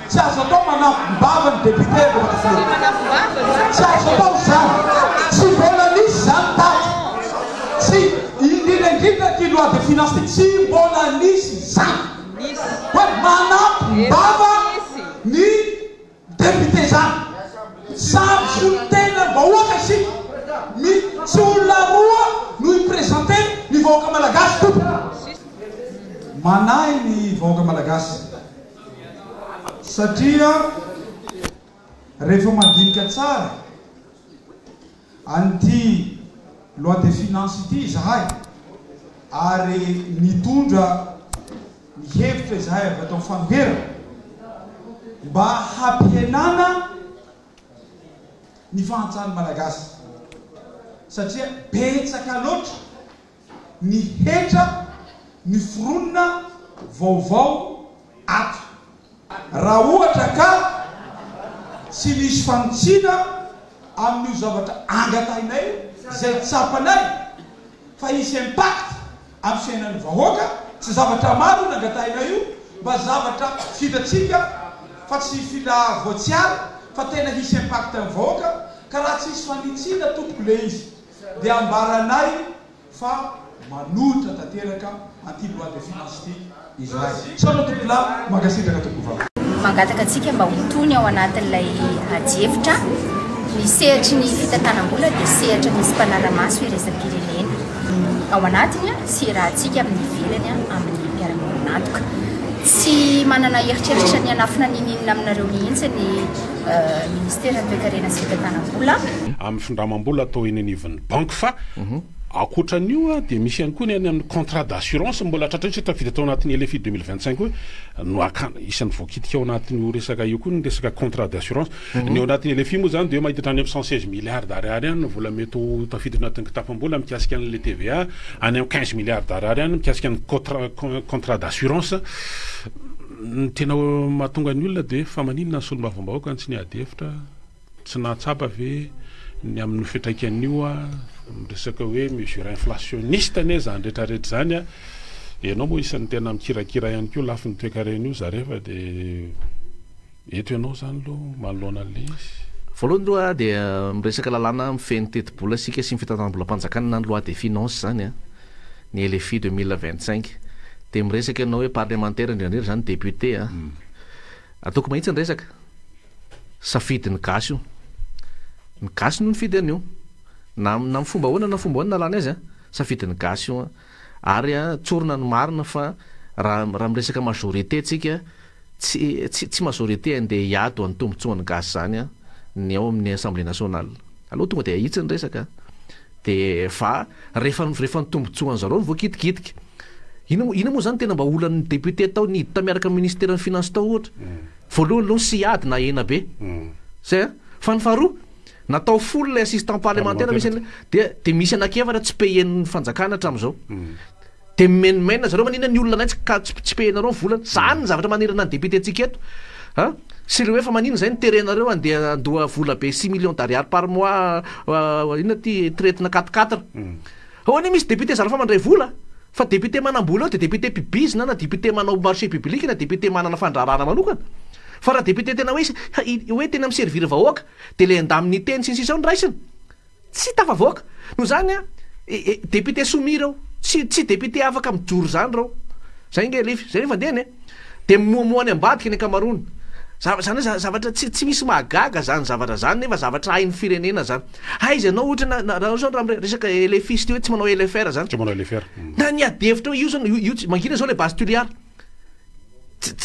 Tsy azo atao manampim-bava ny député Andriamatoa Filoha. Tsy azo atao izany. Tsy mbola nisy izany tato. Tsy, indrindra indrindra ity loi de finance ity, tsy mbola nisy izany. Hoe manampim-bava ny député izany. Samy solontena vahoaka isika. Mi, tsy olona roa no hi-presenter ny vahoaka malagasy tompoko. Manahy ny vahoaka malagasy. Satria rehefa mandinika tsara an'ity loi de finance ity izahay ary nitondra ny hevitra izahay avy ato amin'ny fanoherana mba hampihenana ny fahantran'ny Malagasy satria betsaka loatra ny hetra miforonina vaovao ato. Raha ohatra ka tsy misy fanitsiana amin'io zavatra angatahinay io izay tsapanay fa hisy impact amin'ny fiainan'ny vahoaka, tsy zavatra maro io nangatahinay io, mba zavatra vitantsika fa tsy fila voatsiary fa tena hisy impact amin'ny vahoaka, ka raha tsy hisy fanitsiana tompoko le izy dia ambaranay fa manohitra tanteraka an'ity loi de finance ity izahay. Misaotra tompokolahy, mankasitraka tompokovavy. Mangataka antsika mba ho tony ao anatin'ilay adihevitra. Ny sehatry ny fitantanam-bola dia sehatra misy mpanara-maso iraisam-pirenena ao anatiny sy iarahantsika amin'ny ivelany amin'ny mpiara-miombon'antoka. Tsy manana eritreritra ny hanafina n'inon'inona aminareo mihitsy ny Ministeran'ny Toekarena sy Fitantanam-bola. Amin'ny findramam-bola atao eny anivon'ny banky fa ankoatra an'io dia misy ihany koa ny any amin'ny contrat d'assurance mbola tratra io satria tafiditra tao anatin'ny LFI 2025 koa no akana isan'ny voakitika ao anatin'io resaka io koa ny resaka contrat d'assurance. Ny ao anatin'ny LFI moa izany dia hoe mahita hatrany amin'ny 116 milliards d'ariary any ny vola mety ho tafiditra anatin'ny kitapom-bola mikasika an'ilay TVA, any amin'ny 15 milliards d'ariary any mikasika ny contrat d'assurance. Ny tena mahatonga ny olona dia fa maninona ny solombavambahoaka no tsy niady hevitra, tsy nahatsapa ve ny amin'ny fiantraikan'io resaka hoe mesure inflationniste anie izany rehetra rehetra izany a! Ianao moa isan'ny tena mikirakira ihany koa lafiny toekarena io Zarefa dia eto ianao izany aloha manoloana an'ilay izy. Voalohany aloha dia miresaka lalàna mifehy ny tetibola isika sy ny fitantanam-bolam-panjakana na ny loi des finances izany a! Ny LFI 2025. Dia miresaka ianao hoe parlemantera indrindra indrindra izany député a! Ataoko mahitsy ny resaka. Safidin'ny gasy io. Ny gasy no nifidy an'io. Na na amin'ny fomba ahoana na fomba ahoana nalany azy a, safidin'ny gasy io. Ary a, tsorina ny marina fa raha raha miresaka majorité tsika, tsy tsy tsy majorité andeha hiady ho an'ny tombotsoan'ny gasy izany a, ny ao amin'ny assemblée nationale. Aleo tonga dia ahitsy ny resaka. Dia fa rehefa rehefa ny tombotsoan-zareo no voakitikitika. Inona inona moa izany tena mba olan'ny député tao niditra miaraka amin'ny ministeran'ny finance tao ohatra? Voalohany aloha ny SIAD nahena be. Zay an. Fa ny faharoa, natao folo ilay assistant parlementaire misy an'ilay dia dia misy anankiefatra tsy payer-n'ny fanjakana hatramin'izao. Dia mimenomenona zareo maninona ny olona anay tsy ka tsy payer-nareo ny volany. Zany ny zavatra manirana ny député-ntsika eto. An. Sy ireo hoe fa maninona izay no terenareo handeha handoa vola be six millions d'ariary par mois inona ity traite-na quatre quatre. Ao anie misy député zara fa mandray vola fa député manam-bola eo dia député mpibizina na député manao marché public na député manana fandraharahana manokana. Fa raha député tena hoe hoe tena mi-servir vahoaka dia ilay andamin'ny teny sy ny sisa ao no raisina. Tsy tafavoaka. Noho izany an, député soumis ireo. Tsy tsy député afaka mijoro izany ireo. Zay nge Lify, zay ny fandehany e. Dia mimoamoa any ambadika ny ankamaroany. Zava, zany hoe zavatra tsy tsy misy mahagaga zany zavatra zany nefa zavatra hain'ny firenena zany. Aiza ianao ohatra na na raha zao raha resaka LFI sy ty hoe tsy manao LFR zany. Tsy manao LFR. Na ny ady hevitra eo io zao io io tsy mangina zao le base Tuliar.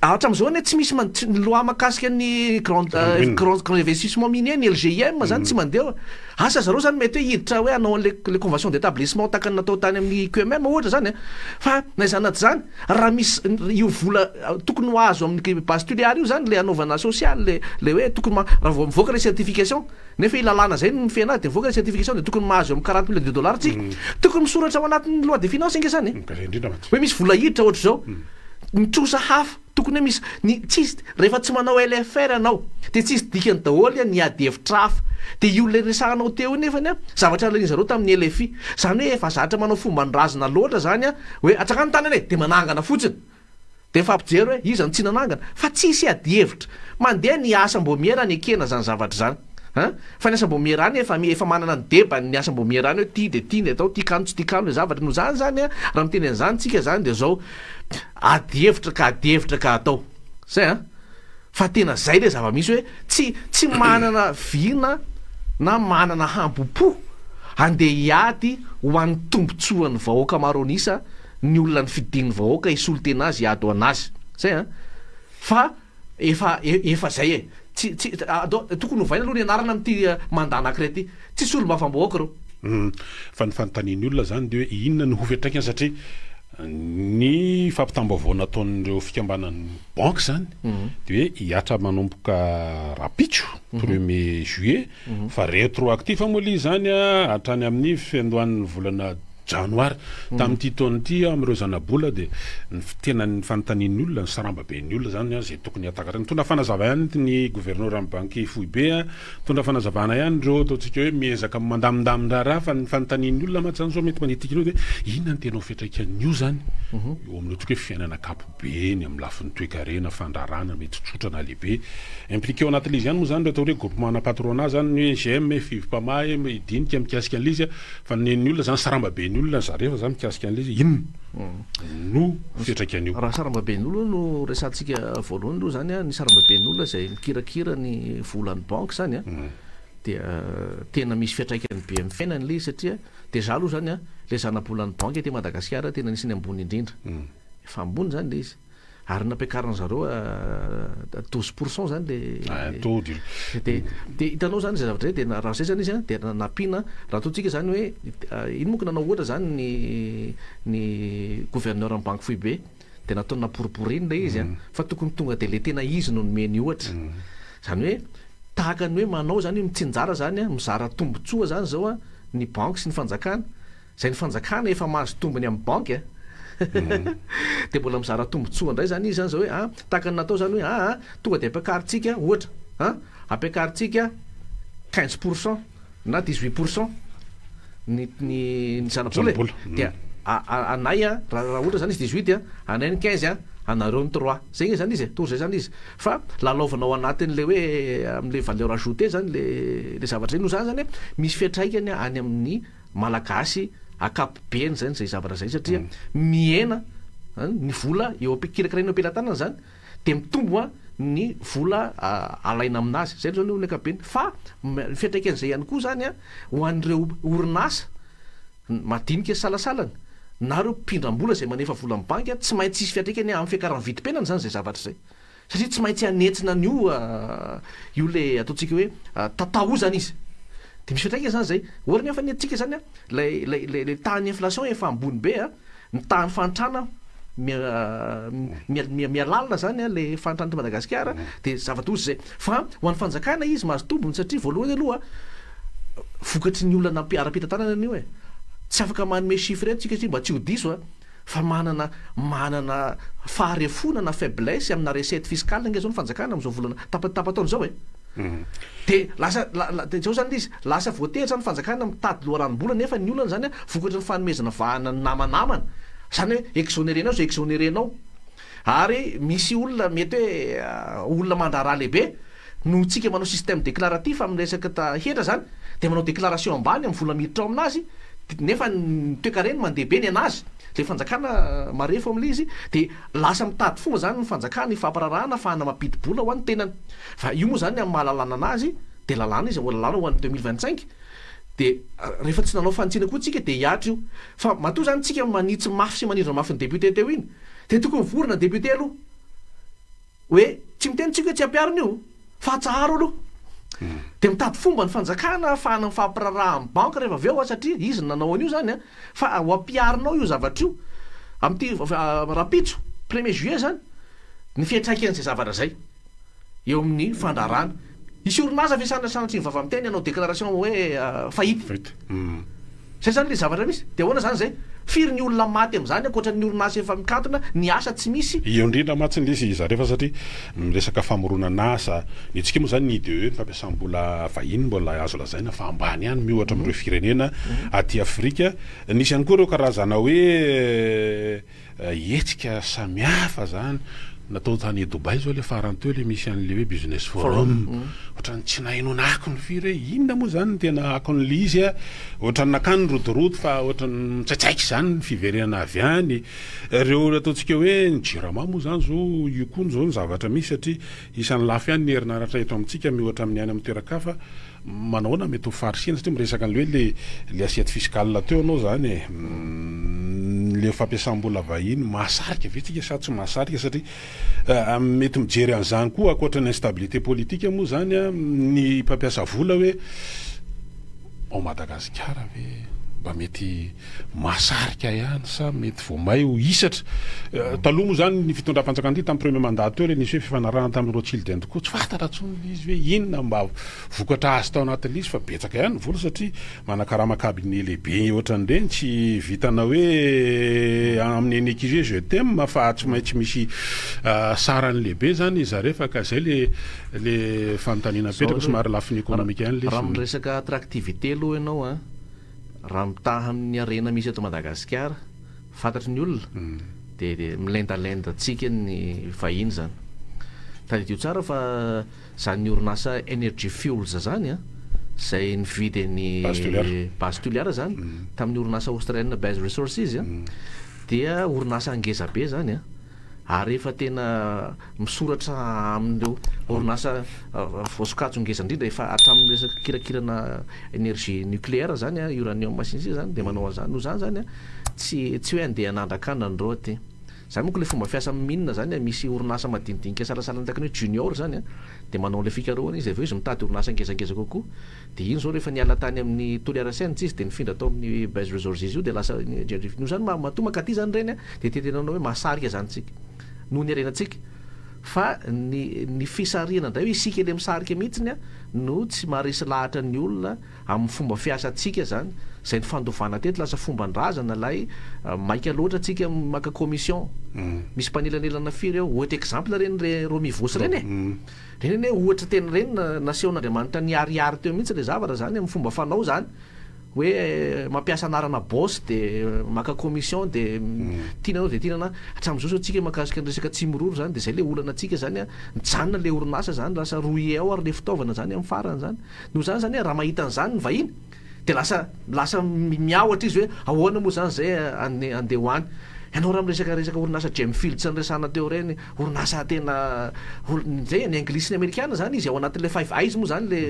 Hatramin'izao anie tsy misy ny loi mahakasika ny grand grand grand investissement minier ny LGIM zany tsy mandeha. Asa zareo zany mety hoe hiditra hoe hanao an'le le convention d'établissement tahaka ny natao tany amin'ny QMM ohatra zany a. Fa na izany na tsy izany raha misy io vola tokony ho azo amin'ny base Tuliar io zany le hanaovana social le le hoe tokony raha vao mivoaka le certification nefa io lalàna zay no mifehy anazy de mivoaka le certification de tokony mahazo eo amin'ny 40 millions de dollars tsika. Tokony misoratra ao anatin'ny loi de finance ange zany e. Hoe misy vola hiditra ohatr'izao. Ny trosa hafa, tokony hoe misy, ny tsisy, rehefa tsy manao LFR ianao dia tsisy dikany daholo ny ady hevitra hafa. Dia io ilay resahanao teo io nefany an, zavatra nalain'izareo tamin'ny LFI. Izany hoe efa zatra manao fomban-drazana loatra izany an, hoe atsangano ny tanana e, dia manangana fotsiny. Dia mifampijery hoe iza no tsy nanangana. Fa tsisy adihevitra. Mandeha ny asam-boamiera anekena izany zavatra izany. An! Fa ny asam-boamiera any efa efa manana ny debany ny asam-boamiera any hoe ty dia ty ny atao, ty kano tsy ty kano ilay zavatra. Noho izany izany an, raha miteny an'izany tsika izany dia izao, adihevitra ka adihevitra ka atao. Zay an! Fa tena zay ilay zava-misy hoe tsy tsy manana vina na manana hambom-po handeha hiady ho an'ny tombotsoan'ny vahoaka maro an'isa ny olona nifidin'ny vahoaka hisolo tena azy hiady ho an'azy. Zay an! Fa efa efa zay e! Tsy tsy andao tokony hovaina aloha ny anarana amin'ity mandat anankiray ity. Tsy solombavambahoaka ireo. Fa ny fanontanian'ny olona izany dia hoe inona no ho fiantraikany satria ny fampitam-baovao nataon'ireo fikambanan'ny banky izany dia hoe hihatra manomboka rahampitso, premier juillet, fa rétroactif moa ilay izy izany hatrany amin'ny fiandohan'ny volana janoary tamin'ity taona ity amin'ireo zanabola dia ny tena ny fanontanian'ny olona, ny sarambaben'ny olona izany izay tokony hatakatra. Nitondra fanazava ihany ny governoran'ny banky foibe, nitondra fanazavana ihany ireo ataontsika hoe miezaka mandamindamin-draharaha fa ny fanontanian'ny olona mantsy izany izao mety manitikitika ireo dia hoe inona no tena ho fiantraikan'io izany eo amin'ny ataontsika hoe fiainana ankapobeny amin'ny lafiny toekarena, fandraharahana mety tsotra na lehibe. Impliqué ao anatin'ilay izy ihany moa izany ireo atao hoe groupement na patronat izany ny hoe GM, Fivmpama, hidinika mikasika an'ilay izy. Fa ny ny olona zany sarambaben'ny olona zareo fa zany mikasika an'ilay izy inona no fiantraikan'io? Raha sarambaben'olona no resahantsika voalohany aloha zany an, ny sarambaben'olona izay mikirakira ny volan'ny banky zany an, dia tena misy fiantraikany be amin'ny fiainany ilay izy satria déjà aloha zany an, ilay zanabolan'ny banky aty Madagasikara tena anisan'ny ambony indrindra, efa ambony zany ilay izy. Ary nampiakarin zareo 12% zany le taux de de de hitanao zany zay zavatra zay de raha zay zany izy an de nampiana raha ataontsika zany hoe iny monko nanao ohatra zany ny ny gouverneur ny banky foibe de nataony namporiboriny le izy an fa tokony tonga de le tena izy no nomeny ohatra zany hoe tahaka ny hoe manao zany mitsinjara zany an mizara tombotsoa zany zao an ny banky sy ny fanjakana Izay ny fanjakana efa mahazo tombony amin'ny banky a! Dia mbola mizara tombotsoa indray izany izy izany izao hoe a! Tahaka ny natao izany hoe aa tonga dia ampiakarintsika ohatra a! Ampiakarintsika 15% na 18% ny ny ny zanabola e! Dia anay a, raha ohatra izany izy 18 a, anay ny 15 a, anareo ny 3. Izay nge izany izy e, toa izay izany izy. Fa lalaovina ao anatin'ilay hoe amin'ilay valeur ajoutée izany ilay ilay zavatra izay. Noho izany izany a, misy fiantraikany any amin'ny Malagasy ankapobeny zany zay zavatra zay satria mihena ny vola eo ampikirakiraina eo am-pelatanana zany dia mitombo ny vola alaina aminazy zay zao ny ankapobeny fa ny fiantraikan'izay ihany koa zany ho an'ireo orinasa madinika sy salasalany na ireo mpindram-bola izay manefa vola amin'ny banky tsy maintsy hisy fiantraikany amin'ny fiakaran'ny vidim-piainana zany zay zavatra zay Satria tsy maintsy hanentsina an'io io le ataontsika hoe tatao io zany izy. Dia misy fiantraikany zany zay. Ohatra nefa ny antsika zany an, ilay ilay ilay ilay tahan'ny inflation efa ambony be an, ny tahan'ny fahantrana miha miha miha lalina zany an le fahantrana eto Madagasikara, dia zava-doza izay. Fa ho an'ny fanjakana izy mahazo tombony satria voalohany aloha vokatry ny olana ara-pitantanana io e. Tsy afaka manome chiffre eto tsika satria mba tsy ho diso an. Fa manana manana faharefoana na faiblesse amina recette fiscale ange zao ny fanjakana amzao volana tapa tapa-taona zao e! De lasa de zao zany le izy, lasa voatery zany ny fanjakana mitady loharanom-bola nefa ny olana zany vokatry ny fanomezana vahana ny namanamana, zany hoe exonerer-nao zay exonerer-nao, ary misy olona mety hoe olona mandraharaha lehibe noho tsika manao système déclaratif amin'ny resaka ta hetra zany de manao déclaration ambany amin'ny vola miditra ao aminazy nefa ny toekareny mandeha be ny anazy le fanjakana marefo amle izy de lasa mitady fomba zany ny fanjakana hifampirarahana ahafahana mampidi bola ho an'ny tenany fa io moa zany amin'ny maha lalàna anazy de lalàna izy ho lalàna ho an'ny 2025 de rehefa tsy nanao fanitsiana koa tsika de hihatra io fa matoa zany tsika manitsy mafy sy manindry mafy ny député teo iny de tokony mivorona député aloha Hoe tsy miteny tsika hoe tsy ampiharina io fa atsaharo aloha. Dia mitady fomba ny fanjakana ahafahana mifampiraharaha amin'ny banky rehefa avy eo satria izy no nanao an'io izany an, fa ho ampiharinao io zavatra io amin'ity rahampitso premier juillet izany ny fiantraikan'izay zavatra izay eo amin'ny fandraharahana. Hisy orinasa ve sanatria ny vava miteny hanao déclaration hoe faillite? Faillite. Zay zany le zavatra misy. De ahoana zany zay? Firy ny olona maty am'zany ankoatra ny orinasa efa mikatona, ny asa tsy misy? Eo indrindra mantsy ilay izy zareo fa satria miresaka famoronana asa, ny antsika moa zany ny IDE, ny fampiasam-bola vahiny mbola azo lazaina fa ambany ihany miohatra amin'ireo firenena aty Afrika. Nisy ihany koa ireo karazana hoe hetsika samihafa zany natao tany Dubaï zao le farany teo le misy an'le hoe business forum, ohatran'ny tsy nahenoana akony firy hoe inona moa zany ny tena akon'le izy a, ohatran'ny nakany ny rodorodo fa ohatran'ny mitsaitsaika zany ny fiverenana avy any, ireo ataontsika hoe ny jirama moa zany zao io koa zao ny zavatra misy satria isan'ny lafo ihany ny herinaratra eto amintsika miohatra amin'ny any amin'ny toeran-kafa. Manahoana mety ho faharisihana satria miresaka an'le hoe le le assiette fiscale teo ianao zany e, le fampiasam-bola vahiny mahasarika ve tsika sa tsy mahasarika satria mety mijery an'izany koa ankoatra ny instabilité politique moa zany ny mpampiasa vola hoe ao Madagasikara ve mba mety mahasarika ihany sa mety vao may ho hisatra. Taloha moa izany ny fitondram-panjakana ity tamin'ny premier mandat teo ilay nisy hoe fifanarahana tamin'ny Rothschild and Co. Tsy fantatra intsony ilay izy hoe inona mba vokatra azo tao anatin'ilay izy fa betsaka ihany ny vola satria manakarama cabinet lehibe ohatran'ireny tsy vitana hoe amin'ny ankizy hoe je t'aime fa tsy maintsy misy sarany lehibe izany zareo fa ka izay le le fanontaniana apetrako somary lafiny ekonomika ihany ilay izy. Raha miresaka attractivité aloha ianao an, Raha mitaha amin'ny harena misy eto Madagasikara, fantatry ny olona, dia milendalenda antsika ny vahiny izany. Tadidio tsara fa izany orinasa Energy Fuels izany an, izay nividy an'i Base Toliara izany tamin'ny orinasa Aostraliana Base Resources an, dia orinasa ngeza be izany an. Ary efa tena misoratra amin'ireo orinasa voasokajy ho ngeza indrindra efa hatramin'ny resaka kirakirana énergie nucléaire izany, uranium sy ny sisa izany dia manao an'izany. Noho izany izany tsy tsy hoe andeha hanandrakandrana ireo aty. Izany manko ilay fomba fiasa amin'ny mine izany, misy orinasa madinidinika salasala tahaka ny hoe junior izany dia manao an'ilay fikarohana izy, avy eo izy mitady orinasa ngezangeza kokoa. Dia iny izao rehefa niala tany amin'ny Toliara Sands izy dia nifindra tao amin'ny Base Resources io dia lasa noho izany matoa mankaty izany ireny dia tenenanao hoe mahasarika izany tsika noho ny harenantsika fa ny ny fisarihana indray hoe isika ilay misarika mihitsiny no tsy maharesy lahatra ny olona amin'ny fomba fiasantsika izany izay nifandovana teto lasa fomban-drazana ilay maika loatra tsika maka commission misy mpanelanelana firy eo ohatra exemple ireny re Romivos ireny e. Ireny anie ohatra tena ireny nasehon'Andriamanitra niharihary teo mihitsy ilay zavatra izany amin'ny fomba fanao izany hoe mampiasa anarana boss dia maka commission dia tiana anao dia tiana anah. Hatramin'izao izao tsika mahakasika ny resaka Tsimiroro izany dia izay ilay olana antsika izany an, mijanona ilay orinasa izany lasa rouillé ao ary ilay fitaovana izany amin'ny farany izany. Noho izany izany raha mahita an'izany ny vahiny Dia lasa lasa miahotra izy hoe ahoana moa izany izay andeha ho any. Ianao raha miresaka resaka orinasa Gemfields niresahana teo ireny, orinasa tena izay ny anglisy sy ny amerikana izany izy ao anatin'ilay Five Eyes moa izany le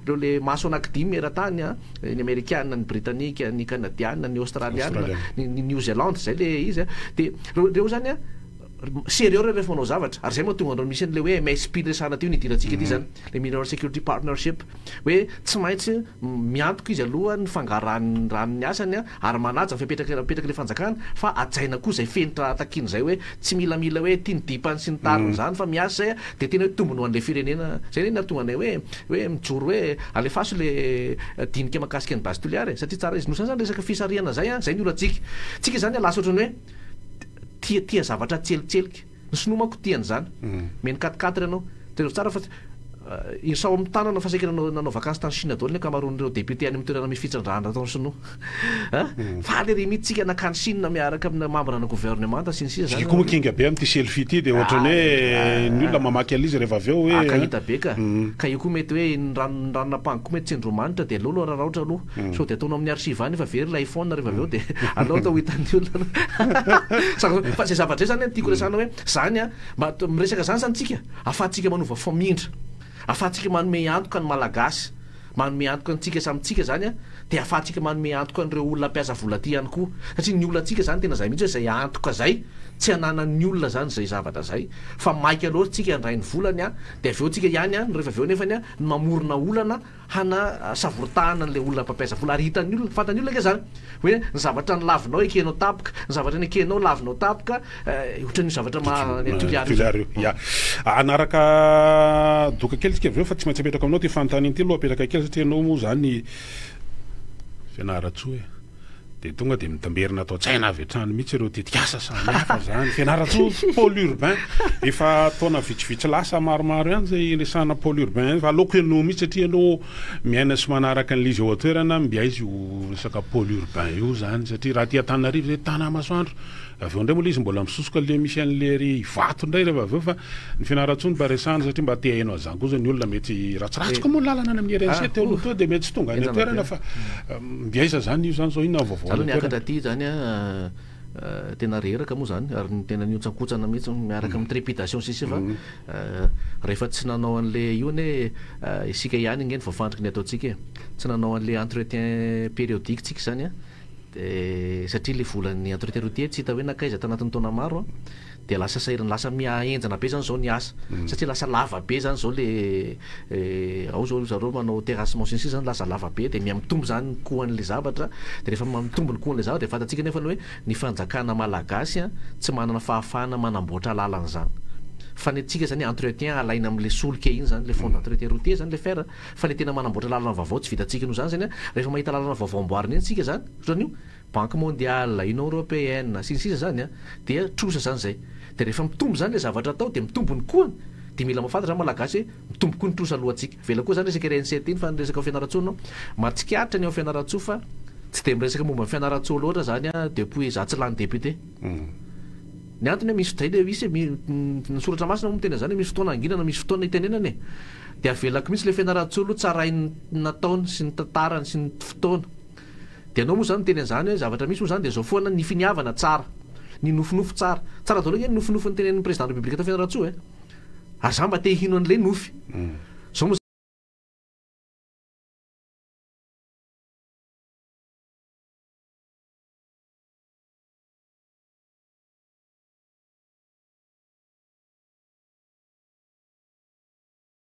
ireo le maso anankidimy eran-tany an, ny amerikana, ny britanika, ny kanadiana, ny aostraliana, ny New Zealand izay le izy an. Dia ireo ireo izany an sérieux ireo rehefa manao zavatra ary izay mahatonga an'ireo misy an'ilay hoe MSP niresahana teo nidirantsika ity izany, le Mineral Security Partnership hoe tsy maintsy Miantoka izy aloha ny fangaran'ny rano ny asany ary manaja ny fepetra apetrak'ilay fanjakana fa hajaina koa izay fenitra takiany izay hoe tsy milamila hoe ity ny dipany sy ny tariny izany fa miasa izay dia tena hoe tombony ho an'ilay firenena. Izay anie nahatonga anay hoe hoe mijoro hoe alefaso ilay dinika mahakasika ny Base Toliara e satria tsara izy. Noho izany izany resaka fisarihana izay an, izay ny olantsika. Tsika izany lasa ohatran'ny hoe tia tia zavatra tselitselika. Ny sinoa manko tia an'izany. Meno quatre quatre ianao. Jereo tsara fa irsao amin'ny tanana fa saika nanao nanao vakansy tany Chine daholo ny ankamaroan'ireo député any amin'ny toerana misy fitrandrahana ataon'ny sinoa. An! Faly ery mihitsy tsika nankany Chine miaraka amina membre na gouvernemanta sy ny sisa Zay zany. koa moa kinga be amin'ity selfie ity dia ohatran'ny hoe ny olona mamaky an'ilay izy rehefa avy eo hoe Ah, ka hita be ka. Ka io koa mety hoe ny rano ny ranon'ampango koa mety tsindromanitra dia aleo aloha araraotra aloha. Sao dia ataonao amin'ny archive any fa very ilay iPhone rehefa avy eo dia aleo atao ho hitan'ny olona aloha. Fa izay zavatra izay zany an tiako resahana hoe zany an mba miresaka zany zany tsika ahafahantsika manova famindra, ahafahantsika manome antoka ny Malagasy, manome antoka antsika samy tsika zany an dia ahafahantsika manome antoka an'ireo olona hampiasa vola aty ihany koa satria ny olantsika zany tena zay mihitsy hoe zay antoka zay tsy ananan'ny olona zany zay zavatra zay fa maika loatra tsika handray ny volany an dia avy eo tsika ihany an rehefa avy eo nefany an ny mamorona olana hana savoritahana an'ilay olona mpampiasa vola ary hitan'ny olona, fantan'ny olona ange zany hoe ny zavatra nilavinao ekenao tampoka, ny zavatra nekenao lavinao tampoka, ohatran'io zavatra maha ny Toliara io zany. Ya. Hanaraka doka kely tsika avy eo fa tsy maintsy apetrako aminao ity fanontaniana ity aloha apetraka kely satria ianao moa zany Fianarantsoa e. Dia tonga dia mitamberina ato an-tsaina avy hatrany mihitsy ireo tetikasa samihafa izany. Fianarantsoa pôle urbain, efa taona vitsivitsy lasa maromaro ihany izay iresahana pôle urbain fa aleoko ianao mihitsy satria ianao miaina sy manaraka an'ilay izy ao an-toerana, mby aiza io resaka pôle urbain io izany satria raha aty Antananarivo izay Tanà-masoandro, Avy eo indray moa ilay izy mbola misosoka ilay misy an'ilay ery Ivato indray rehefa avy eo fa ny Fianarantsoa no mba resahana satria mba te haino an'izany koa izao ny olona mety ratsiratsy koa moa ny lalana any amin'ny RNC teo aloha teo dia mety tsy tonga any an-toerana fa mby aiza izany io izany izao inona ny vaovao any an-toerana? Za aloha niakatra aty izany an, tena reraka moa izany ary tena nihontsakontsana mihitsy miaraka amin'ny trépidation sy ny sisa fa rehefa tsy nanao an'ilay io anie isika ihany ange no voafandriky ny ataontsika e, tsy nanao an'ilay entretien périodique tsika izany an, Dia satria ilay volan'ny entretien routier tsy hita hoe nankaiza tanatin'ny taona maro an, dia lasa sahirana, lasa miha-henjana be zany zao ny asa, satria lasa lava be zany zao le ao zao zareo manao terrassement sy ny sisa zany lasa lava be dia miha-mitombo zany ny coût-an'ilay zavatra, dia rehefa mitombo ny coût-an'ilay zavatra dia fantatsika nefa ny hoe ny fanjakana malagasy an tsy manana fahafahana manamboatra lalana zany, fa ny antsika zany entretien alaina amin'ilay solika iny zany, ilay fonds d'entretien routier zany ilay fer. Fa le tena manamboatra lalana vaovao tsy vitantsika noho izany zany an, rehefa mahita lalana vaovao amboarina eny tsika zany, ohatran'io, banque mondiale, union européenne, sy ny sisa zany an, dia trosa zany zay. Dia rehefa mitombo zany le zavatra atao dia mitombo ny coût-ny, dia mila mahafantatra zany malagasy hoe mitombo koa ny trosa alohantsika. Avela koa zany resaka RNC ity fa ny resaka ao Fianarantsoa no mahatsikaritra ny ao Fianarantsoa fa tsy dia miresaka momba ny Fianarantsoa loatra zany an depuis za tsy lany député. Ny antony hoe misy zay le misy e, ny soratra masina moa miteny an'izany hoe misy fotoana hanginana misy fotoana hitenenana e. Dia avelako mihitsy ilay Fianarantsoa aloha tsarain'ny nataony sy ny tantarany sy ny fotoana. Dia ianao moa izany miteny an'izany hoe zavatra misy moa izany dia izao foana ny finiavana tsara, ny nofinofy tsara. Tsara daholo ange ny nofinofy notenenin'ny Président République tao Fianarantsoa e. Ary za mba te hino an'ilay nofy. Izao moa.